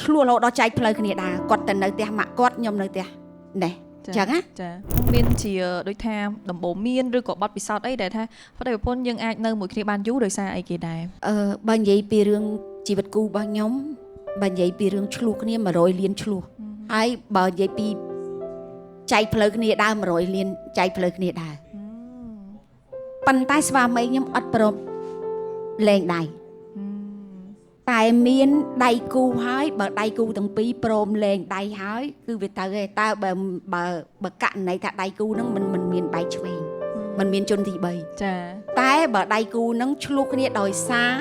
ឆ្លោះរហូតដល់ចែកផ្លូវគ្នាដើរគាត់ទៅនៅផ្ទះម៉ាក់គាត់ខ្ញុំនៅផ្ទះនេះចឹងណា ចាមានជាដូចថាដំបូន្មានឬក៏បទពិសោធន៍អីដែលថាប្តីប្រពន្ធយើងអាចនៅមួយគ្នាបានយូរដោយសារអីគេដែរ? អឺបើនិយាយពីរឿងជីវិតគូរបស់ខ្ញុំបើនិយាយពីរឿងឆ្លោះគ្នា100លានឆ្លោះហើយបើនិយាយពីចែកផ្លូវគ្នាដើរ100លានចែកផ្លូវគ្នាដើរប៉ុន្តែស្វាមីខ្ញុំអត់ព្រមលែងដៃតែមានដៃគូហើយបើដៃគូទាំងពីរព្រមលែងដៃហើយគឺវាទៅឯងតើបើបើបើករណីថាដៃគូហ្នឹងមិនមិនមានបែកឆ្វេងមិនមានជនទី3 ចា តែបើដៃគូនឹងឆ្លោះគ្នាដោយសារ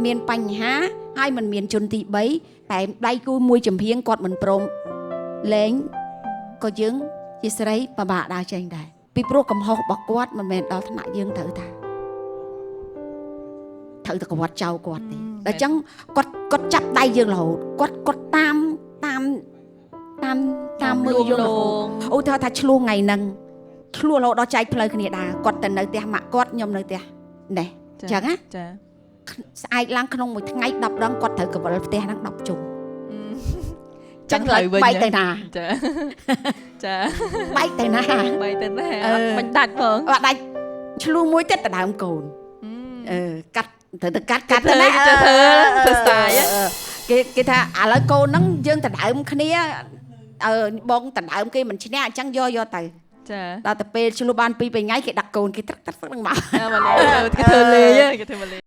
មានបញ្ហាហើយមិនមានជនទី3តែដៃគូមួយចំហៀងគាត់មិនព្រមលែងក៏យើងជាស្រីពិបាកដើរចេញដែរពីព្រោះកំហុសរបស់គាត់មិនមែនដល់ថ្នាក់យើងត្រូវថាត្រូវតែក្បត់ចោលគាត់ទេដល់អញ្ចឹងគាត់គាត់ចាប់ដៃយើងរហូតគាត់គាត់តាមតាមតាមតាមមើលយើងរហូត ឧទាហរណ៍ថាឆ្លោះថ្ងៃហ្នឹងឆ្លោះរហូតដល់ចែកផ្លូវគ្នាដើរគាត់ទៅនៅផ្ទះម៉ាក់គាត់ខ្ញុំនៅផ្ទះនេះចឹងណា ចា ស្អែកឡើងក្នុងមួយថ្ងៃ10ដងគាត់ត្រូវកវលផ្ទះហ្នឹង10ជុំ ចឹងផ្លូវវិញ បែកទៅណា ចាចា បែកទៅណា បែកទៅណាអត់មិនដាច់ផង អត់ដាច់ឆ្លោះមួយទៀតដដើមកូនអឺកាត់ត្រូវទៅកាត់កាត់ ទៅ ទៅណា ទៅធ្វើធ្វើ style គេគេថាឥឡូវកូនហ្នឹងយើងដដើមគ្នាអឺបងដដើមគេមិនឈ្នះអញ្ចឹងយកយកទៅ ចា ដល់ទៅពេលឆ្លោះបាន2 3ថ្ងៃគេដាក់កូនគេត្រឹកត្រឹកហ្នឹងមក មកលេគេធ្វើលេងគេធ្វើមកលេង។